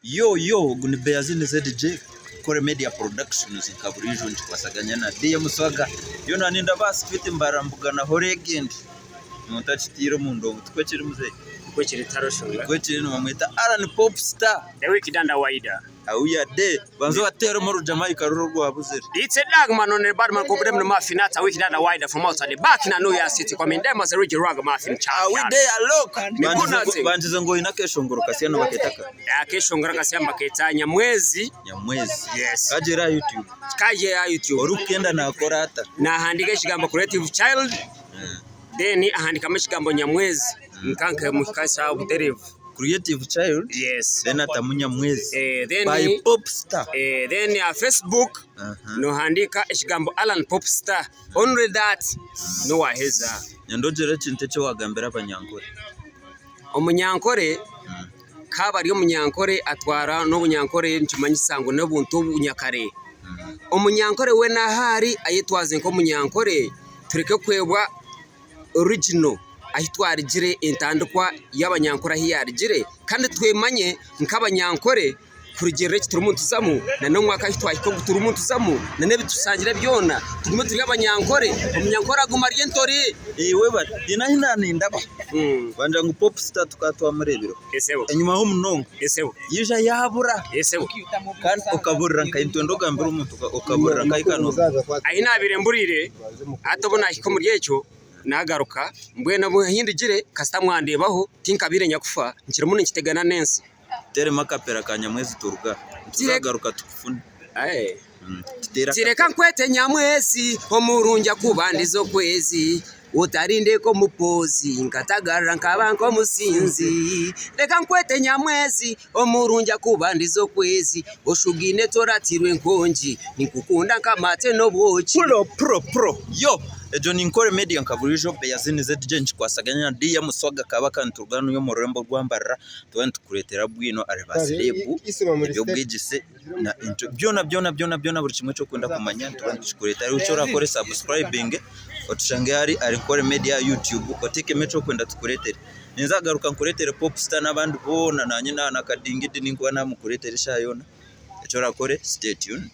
Yo yo ogu ni Beyazini ZJ Kore Media Productions nka buriijo nkikwasaganya na DM Swaga yoona nindaba aha street mbarara mbuganaho legend omuntu akitiire omu ndongo tikwo kiri mzee? Nikwo kiri tihariho shonga. Nikwo kiri nibamweta Allan Popstar. The wicked and the wider. Awuya de banza obateeremu orujamaika ruri orwabuzire. It's a dag man on a bad man called them Muffin Nuts, a wicked and a wider from outside the back in a New York City. Come in them as a rich rag muffin Are we champion. there look Ni good nothing. Bangize ngu oine akeshongoro kasya nibaketa ka Akeshongoro akasya nibaketa Nyamwezi. Nyamwezi. Yes. Kagyere aha YouTube. Kagyere aha YouTube. Orikukenda nakora ata? Nahandika ekigambo creative child then ahandikamu ekigambo Nyamwezi nka muhika obuterevu. Creative child Yes. then atamu Nyamwezi Eh, then by Popstar. eh, then aha Facebook Aha. nohandiika ekigambo Allan Popstar only that nowaheza. Nyenda ogire ekintu eki wagambira abanyankore. Omunyankore kaaba ari omunyankore atwara n'obunyankore nikimanyisa ngu n'obuntu obunyakare. Omunyankore weena ahu ari ayetwaze nk'omunyankore tureke kwebwa original ahu twarugire entandikwa y'abanyankore ahu yaarugire kandi twemanye nk'abanyankore kurugiirira eki turimu nituzamu n'omwaka ahu twahika ogu turimu nituzamu n'ebi tushangire byona tugume turi abanyankore, omunyankore agume ari entore. Webare. Haine ahu naanindaba bangira ngu Popstar tukaba twamureebireho enyimaho munonga yaija yaabura kandi okaburira nka nitwenda ogambire omuntu okaburira nka Ahu naabaire mburiire hati obu naahika omuri ekyo naagaruka mbwenu ahu ndigire kasita mwandeebaho tinkabaire nyakufa nkirimu ninkitegana n'ensi. Tuteeremu akapera ka Nyamwezi turuge aha. Tuzagaruka tukufune. Tireka nkwete Nyamwezi omurungi akubandiza okwezi Otarindeka omu poozi nkatagarra nkaba nk'omusinzi Reka nkwete Nyamwezi omurungi akubandiza okwezi Oshugaine toratirwe enkongi Ninkukunda nk'amate n'obwoki. Pro pro pro yo egyo ni Nkore Media nka buriijo Beyazini ZJ nkikwasaganya na DM Swaga Kabaka niturugana omu rurembo rwa Mbarara tuba nitukureetera bwino ahari ba serebu eby'obwegyese na byona byona byona byona buri kimwe eki orikwenda kumanya nituba nitukikureetera eki orakore sabusikurayibinge otushange ahari ahari Nkore Media aha YouTube oteekemu eki orikwenda tukureetere. Ninza kugaruka nkureetere Popstar n'abandi boona naanye na Kadingidi ninkuba naamukureetera eshaaha yoona eki orakore stay tuned.